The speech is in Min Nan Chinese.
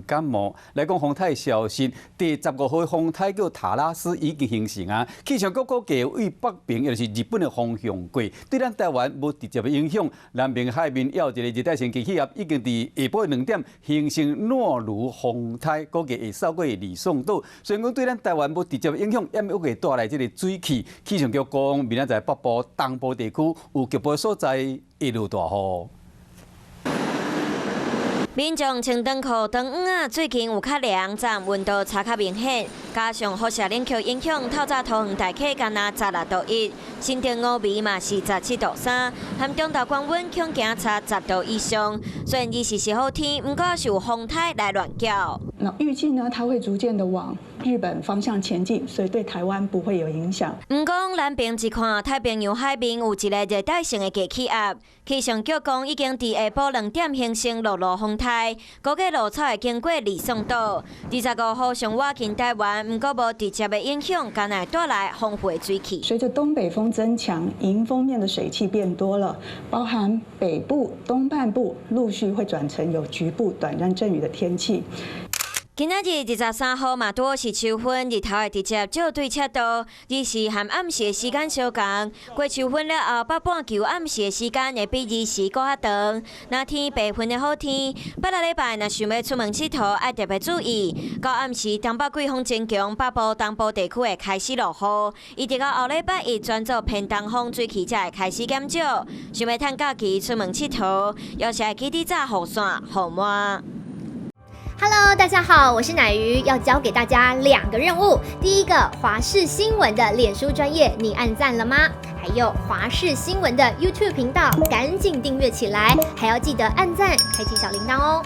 感冒。來講風颱消息，第十五號風颱叫塔拉斯已經形成啊。氣象局估計對北邊，也就是日本的方向過，對咱台灣無直接的影響。南邊海面有一个熱帶性低氣壓，已經佇下晡2點形成諾如風颱，估計會掃過呂宋島。雖然講對咱台灣無直接影響，也會帶來這个水汽。氣象局講，明仔載北部、東部地區有局部所在會落大雨。民眾穿長褲、長襪仔，最近有較涼，昨暗溫度差較明顯，加上輻射冷卻影響，透早桃園大溪干焦16.1度，新竹五味嘛是17.3度，和中晝高溫恐驚差10度以上。雖然二是好天，毋過是有風颱來亂攪。那預計呢，它會逐漸的往日本方向前進，所以對台灣不會有影響。毋過南邊一看，太平洋海面有一个熱帶性的低氣壓，氣象局講已經佇下晡兩點形成陸路風颱，估計路草會經過呂宋島。25號上倚近台灣，毋過無直接的影響，干焦會帶來豐富的水汽。隨着東北風增強，迎風面的水汽變多了，包含北部、東半部陸續會轉成有局部短暫陣雨的天氣。今仔日23號嘛，拄好是秋分，日頭會直接照對赤道，日時和暗時的時間相仝。過秋分了後，北半球暗時的時間會比日時閣較長。若天白雲的好天，拜六禮拜若想欲出門𨑨迌，愛特別注意。到暗時東北季風增強，北部、東部地區會開始落雨。一直到後禮拜一轉做偏東風，水汽才會開始減少。想欲趁假期出門𨑨迌，猶是愛記得紮雨傘、雨帽。 Hello，大家好，我是乃瑜，要交給大家兩個任務。第一個，華視新聞的臉書專頁，你按讚了嗎？還有華視新聞的 YouTube 頻道，趕緊訂閱起來，還要記得按讚，開啟小鈴鐺哦。